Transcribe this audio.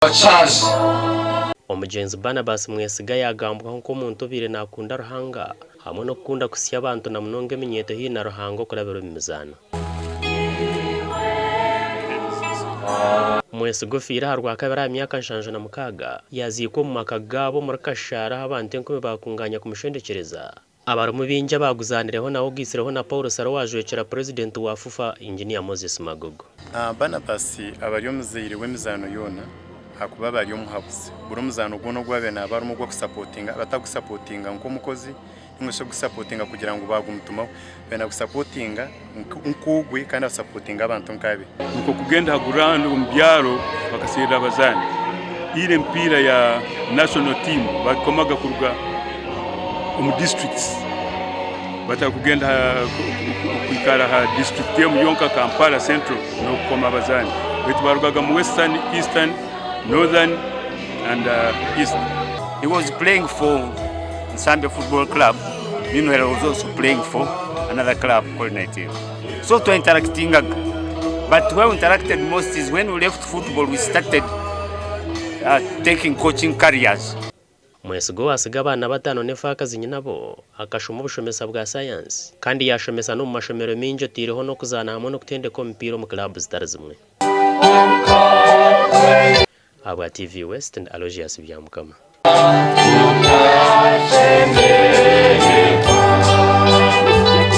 our church. Omugyenzi Barnabas Mwesiga yaagambwaho nk'omuntu obaire naakunda Ruhanga hamwe n'okukunda kuhitsya abantu na munonga eminyeeto haihi na Ruhanga okurabira omu mizaano. Mwesiga ofiire aha Rwakabiri aha myaka 76 yaaziikwa omu maka gaabo omuri Kashaara ahu abantu enkumi baakungaanya kumushendekyereza. Abarimu baingi abaaguzaanireho nawe ogaitsireho na Paul Sara owaajwekyera Purezidenti wa FUFA, Engineer Moses Magogo. Barnabas aba ari omuzaire w'emizaano yoona ahakuba aba ari omuhabuzi. Buri omuzaano gwona ogu abaire naaba arimu ogw'okusapotinga aba atagusapotinga nk'omukozi ninga shi ogusapotinga kugira ngu baagumutumaho. Abaire naagusapotinga nk'ogwe kandi asapotinga abantu nk'abe. Nikwo kugenda aha ground omu byaro bakaserra abazaani. Ira emipiira ya national team bagikomaga kuruga omu districts batarikugenda kwikara aha district emu yonka Kampala central nokukoma abazaani baitu barugaga mu western, eastern, northern and east. He was playing for Nsambya Football Club, meanwhile I was also playing for another club called Naitiri. So twa interactingaga. But where we interacted most is when we left football we started uh, taking coaching careers. Mwesigwa owaatsiga abaana bataano n'efaakazi nyinabo, akashoma obushomesa bwa sayansi kandi yaashomesa n'omu mashomero maingi otaireho n'okuzaana hamwe n'okutendeka omupiira omu kilaabu zitari zimwe. Ahabwa TV West ndi Aloysius Byamukama.